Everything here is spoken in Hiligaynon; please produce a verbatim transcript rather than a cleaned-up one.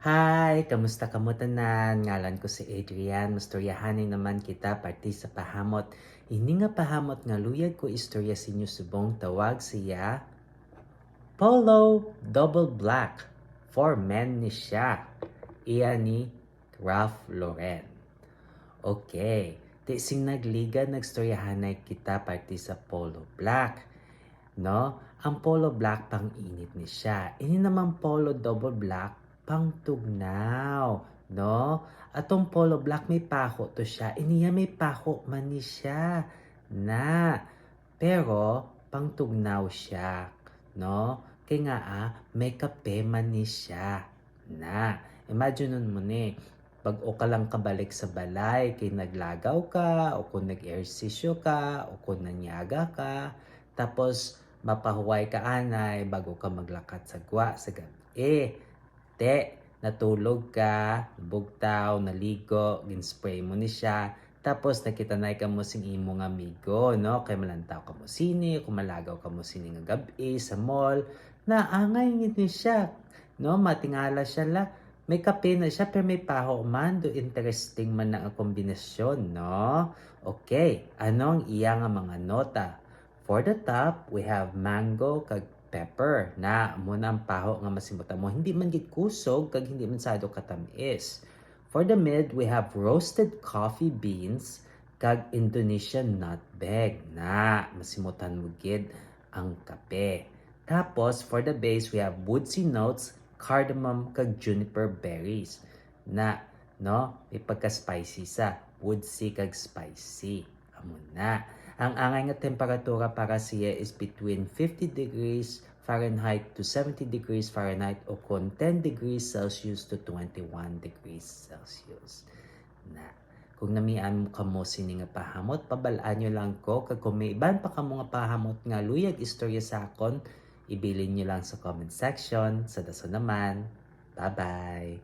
Hi! Kamusta kamo tanan? Ngalan ko si Adrian. Mastoryahanay naman kita parte sa pahamot. Ini nga pahamot nga luyag ko istorya sa inyo subong tawag siya Polo Double Black. For men ni siya. Iya ni Ralph Lauren. Okay. Ti sing nagliga, nagstoryahanay kita parte sa Polo Black. No? Ang Polo Black pang init ni siya. Ini naman Polo Double Black pang tugnaw. No? Atong Polo Black may paho to siya. Iniya may paho man ni siya. Na. Pero pang tugnaw siya. No? Kay nga ah, may kape man ni siya. Na. Imagine mo ni, bag-o ka lang kabalik sa balay, kay naglagaw ka, o kung nag-ehersisyo ka, o kung nanyaga ka, tapos mapahuway ka anay bago ka maglakat sa gwa sa gab-i. Te, natulog ka, nabugtaw, naligo, ginspray mo ni siya, tapos nakitanay kamo sing imo nga amigo, no? Kay malantaw kamo sini, kung malagaw kamo sini nga gab-i sa mall, naangay ni siya, no? Matingala siya la, may kape na siya, pero may paho man. Do interesting man na nga kombinasyon, no? Okay, ano ang iya nga mga nota? For the top, we have mango kag pepper. Na, amo na ang paho nga masimutan mo. Hindi man gid kusog, kag hindi man sado katamis. For the mid, we have roasted coffee beans kag Indonesian nutmeg. Na, masimutan mo gid ang kape. Tapos, for the base, we have woodsy notes, cardamom, kag juniper berries. Na, no? May pagka-spicy sa woodsy kag spicy. Amo na. Ang angay nga temperatura para siya is between fifty degrees Fahrenheit to seventy degrees Fahrenheit o kon ten degrees Celsius to twenty-one degrees Celsius. Na. Kung namian mo kamo sini nga pahamot, pabal-an nyo lang ko. Kag kung may iban pa kamo nga pahamot nga luyag istorya sa akon, ibilin nyo lang sa comment section. Sa dason naman. Bye-bye!